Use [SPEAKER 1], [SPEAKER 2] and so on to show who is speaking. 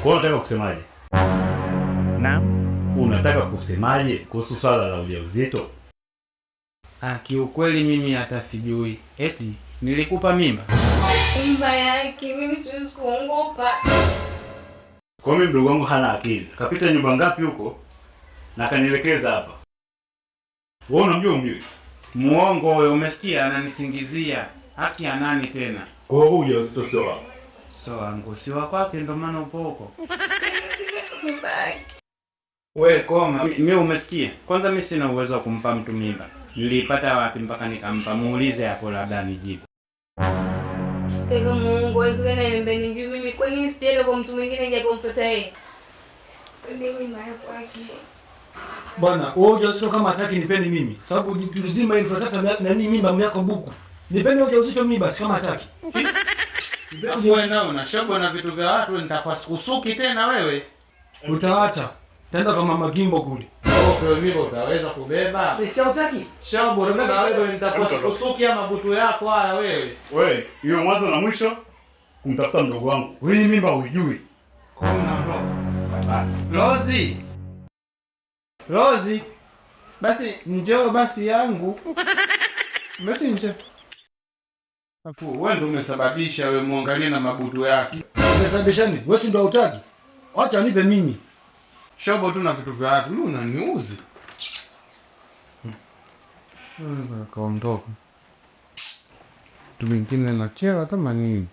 [SPEAKER 1] Kwa hiyo unataka kusemaje?
[SPEAKER 2] Naam.
[SPEAKER 1] Unataka kusemaje kuhusu swala la ujauzito?
[SPEAKER 2] Ah, kiukweli mimi hata sijui. Eti nilikupa mimba?
[SPEAKER 3] Mimba yake mimi siwezi kuongopa.
[SPEAKER 1] Kwa hiyo mimi mdogo wangu hana akili. Kapita nyumba ngapi huko na kanielekeza hapa. Wewe unamjua umjui?
[SPEAKER 2] Muongo huyo, umesikia? Ananisingizia. Haki ya nani tena?
[SPEAKER 1] Kwa hiyo huu ujauzito sio wako.
[SPEAKER 2] So wangu si wa kwake, ndo maana upo huko.
[SPEAKER 3] Mimba yake.
[SPEAKER 2] We koma, mi umesikia? Kwanza mi sina uwezo wa kumpa mtu mimba. Niliipata wapi mpaka nikampa? Muulize hapo labda nijibu.
[SPEAKER 3] Kaka Mungu, haiwezekani aniambie nijui mimi. Kwa nini sijaenda kwa mtu mwingine nje kumfuata yeye? Ndio mimba ya kwake.
[SPEAKER 4] Bwana, wewe ujauzito kama hataki nipeni mimi. Sababu mtu mzima hivi tunataka nani mimba yako buku. Nipeni ujauzito mimi basi kama hataki.
[SPEAKER 2] Alafu wewe nao unashobwa na vitu vya watu, nitakuwa sikusuki tena wewe.
[SPEAKER 4] Utaacha. Taenda kwa mama Gimbo kule.
[SPEAKER 2] Okay, mimba utaweza kubeba?
[SPEAKER 4] Si hautaki?
[SPEAKER 2] Shobo tena wewe, nitakuwa sikusuki ama mabutu yako haya wewe.
[SPEAKER 1] Wewe, hiyo mwanzo na mwisho kumtafuta mdogo wangu. Wewe hii mimba huijui.
[SPEAKER 2] Kwa nini unaondoka? Rozi. Rozi. Basi njoo basi yangu. Basi njoo. Afu wewe ndio umesababisha, wewe muangalie na mabutu yake.
[SPEAKER 4] Umesababisha nini? Wewe si ndio hautaki? Acha nipe mimi.
[SPEAKER 2] Shobo tu na vitu vya watu, mimi unaniuzi. Kaondoka. Mtu mwingine nachela kama nini?